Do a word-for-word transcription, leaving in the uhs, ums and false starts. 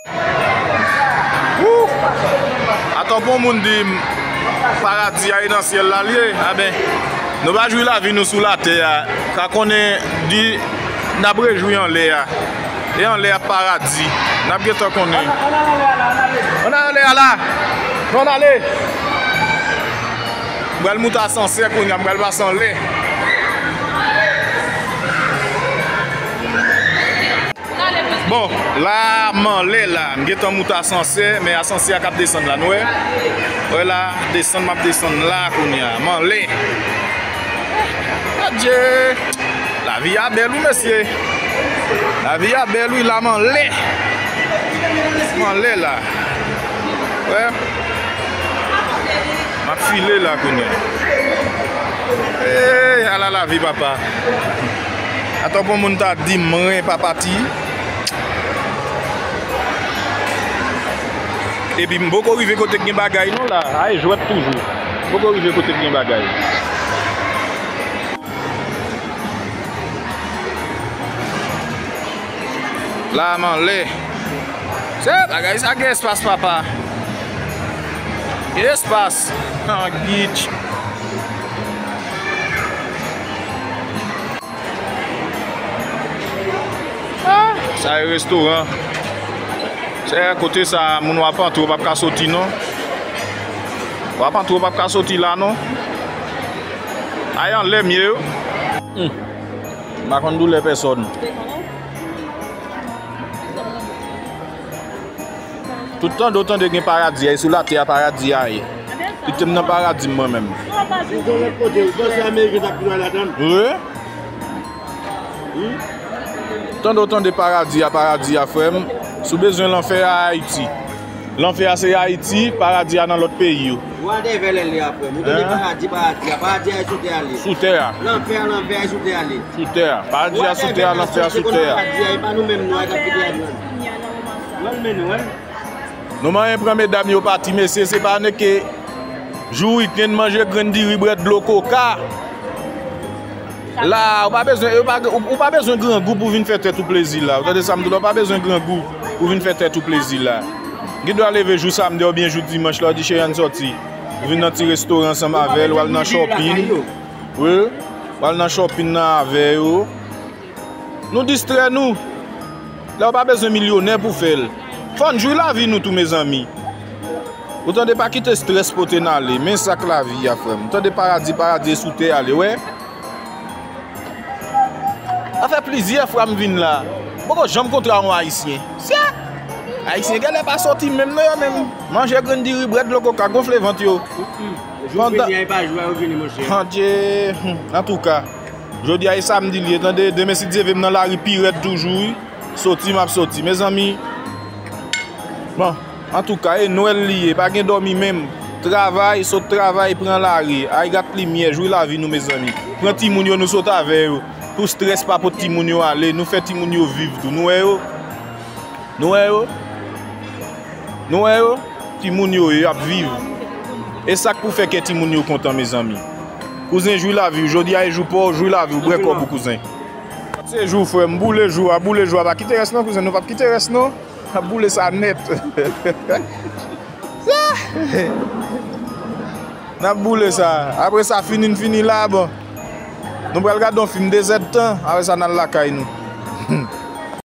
Wouh! Atò pou yon moun di m paradi a e nan syèl la l ye, aben, nou pa jwi lavi nou sou latè a, ka konnen di n ap rejwi anlè a. E anlè a paradi. N ap gentan konnen. Ann ale anlè a la. Non, ann ale. M pral moute asansè kounye a, m pral pase anlè. Bon, la a, m anlè la. M gentan moute asansè, men asansè a k ap desann la, nou wè? Wè la, desann, m ap desann la kounye a. M anlè. Adje! Lavi a bèl wi, mesye. Lavi a bèl wi, la m anlè. M anlè la. Wè. M ap file la kounye a. Ey, ala lavi, papa. Atò pou moun ta di m mwen pa pati. Epi m poko rive kote k gen bagay non la. A e jwèt toujou. M poko rive kote k gen bagay. La m anlè. Se bagay sa gen espas, papa. Gen espas. An gitch. Ah, sa e restoran. Se kote sa moun w ap antre w p ap ka soti non. W ap antre w p ap ka soti la non. Ay anlè m ye wi. Hmm. M pa konn doulè pèsòn. Tout tande w tande gen paradi a, e sou latè a paradi a ye. Kite m nan paradi m mwen menm. Si w te lòt kote, ou panse Ameriken t ap pi mal atann? Wi. Tande w tande paradi a, paradi a, frè m. Si w bezwen lanfè a, Ayiti. Lanfè a se Ayiti, paradi a nan lòt peyi yo. Whatever lè li a, frè m. Ou tande paradi, paradi a, paradi a e sou tè a li ye. Sou tè a. Lanfè a, lanfè a e sou tè a li ye. Sou tè a. Paradi a sou tè a, lanfè a sou tè a. Paradi a, e pa nou menm nou a k ap kite ladan l. Wè l mennen, wè l. Nou manyen pran medam yo pati, mesye, se pa nèke jou wikenn manje grenn diri, bwè dlo, koka. La, ou pa bezwen, ou pa, ou, ou pa bezwen grangou pou vin fè tèt ou plezi la. Ou tande sa m di w la, ou pa bezwen grangou pou vin fè tèt ou plezi la. Gen dwa leve jou samdi oubyen jou dimanch la, ou di cheri ann sòti. Ou vin nan ti restoran ansanm avè l, w al nan shopping. Wi, w al nan shopping nan avè yo. Nou distrè nou. Lè w pa bezwen milyonè pou fè l. Fò n jwi lavi nou tou, mezanmi. Ou tande, pa kite strès pote n ale. Men sa k lavi a, frè m. Ou tande, paradi, paradi e sou tè a li, wè. Sa fè plizyè fwa m vin la. M poko janm kontre a yon Ayisyen. Sè! Ayisyen genlè pa sòti menm non yo menm. Manje grenn diri, bwè dlo koka, gonfle vant yo. Jou fini a, e pa jou a yo vini, monchè. Adje, hmm, antouka. Jodi a e samdi li ye, tande, demen si Dye vle m nan lari pi rèd toujou, wi. Soti, m ap soti. Mezanmi, bon, antouka, e Nwèl li ye, pa gen dòmi menm. Travay, sot travay, pran lari. Ay gat limyè, jwi lavi nou, mezanmi. Pran timoun yo, nou sot avè yo. Pou strès pa pot timoun yo ale, nou fè timoun yo viv tou. Nou wè yo? Nou wè yo? Nou wè yo? Timoun yo ye, y ap viv. E sa k pou fè kè timoun yo kontan, mezanmi. Kouzen, jwi lavi w. Jodi a e jou pa w, jwi lavi w, bwè kòb ou, kouzen. Se jou, frè m, boule jou a, boule jou a. Pa kite rès non, kouzen, nou p ap kite rès non. N ap boule sa nèt. N ap boule sa. Apre sa, fini n fini la, bon. Nou pral gade yon fim de zèdtan, apre sa n al lakay nou.